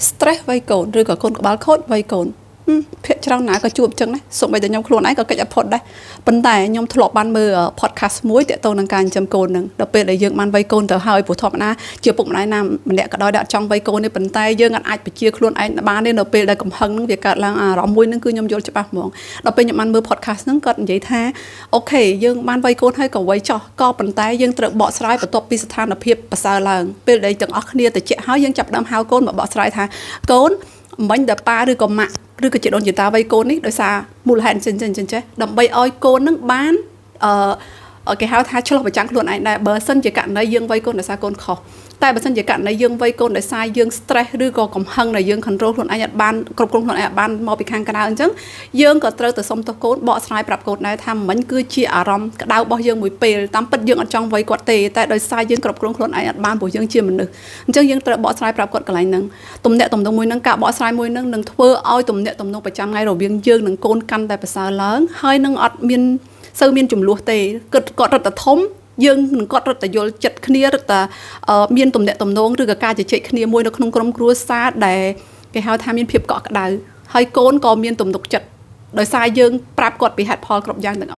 Stress វ័យកូនឬក៏កូនក្បាលខូចវ័យកូនហឹមភាគច្រើនណាក៏ជួបអញ្ចឹងដែរសូម្បីតែខ្ញុំខ្លួនឯងក៏កិច្ចអត់ផុតដែរប៉ុន្តែខ្ញុំធ្លាប់បានមើល podcast មួយទាក់ទងនឹងការចិញ្ចឹមកូនហ្នឹងដល់ពេលដែលយើងបានវ័យកូនទៅហើយព្រោះធម្មតាជាពុកម្ដាយណាម្នាក់ក៏ដោយដែលអត់ចង់វ័យកូនទេប៉ុន្តែយើងអាចបញ្ជាខ្លួនឯងបានទេនៅពេលដែលកំហឹងហ្នឹងវាកើតឡើងអារម្មណ៍មួយហ្នឹងគឺខ្ញុំយល់ច្បាស់ហ្មងដល់ពេលខ្ញុំបានមើល podcast ហ្នឹងគាត់និយាយថា okay យើងបានវ័យកូនហើយក៏វ័យចោះក៏ប៉ុន្តែយើងត្រូវបកស្រាយបន្ទាប់ពីស្ថានភាពប្រសើរឡើងពេលដែលទាំងអស់គ្នាតិចហើយយើងចាប់ផ្ដើមហៅកូនមកបកស្រាយថាកូនមិញដែលប៉ាឬក៏ម៉ាក់ឬក៏ជាដូនជាតាវ័យកូននេះដោយសារមូលហេតុចិញ្ចឹងចិញ្ចេះដើម្បីឲ្យកូននឹងបានអឺគេហៅថាឆ្លោះប្រចាំងខ្លួនឯងដែរបើសិនជាករណីយើងវ័យកូនដោយសារកូនខុសតែបើសិនជាករណីយើងវ័យកូនដោយសារយើង stress ឬក៏កំហឹងដែលយើង control ខ្លួនឯងអត់បានគ្រប់គ្រងខ្លួនឯងអត់បានមកពីខាងក្រៅអញ្ចឹងយើងក៏ត្រូវទៅសុំទោសកូនបកស្រាយប្រាប់កូនដែរថាមិញគឺជាអារម្មណ៍ក្តៅរបស់យើងមួយពេលតាមពិតយើងអត់ចង់វ័យគាត់ទេតែដោយសារយើងគ្រប់គ្រងខ្លួនឯងអត់បានព្រោះយើងជាមនុស្សអញ្ចឹងយើងត្រូវបកស្រាយប្រាប់គាត់កន្លែងហ្នឹងទំនាក់ទំនងមួយហ្នឹងការបកស្រាយមួយហ្នឹងនឹងធ្វើឲ្យទំនាក់ទំនងប្រចាំថ្ងៃរវាងយើងនិងកូនកាន់តែប្រសើរឡើងហើយនឹងអត់មានសូវមានចំនួនទេគិតគាត់រត់តែធំយើងនឹងគាត់រត់តែយល់ចិត្តគ្នារត់តែមានទំនាក់ទំនងឬក៏ការជជែកគ្នាមួយនៅក្នុងក្រុមគ្រួសារដែលគេហៅថាមានភាពកក់ក្ដៅហើយកូនក៏មានទំនុកចិត្តដោយសារយើងប្រាប់គាត់ពីហេតុផលគ្រប់យ៉ាងទាំងអស់។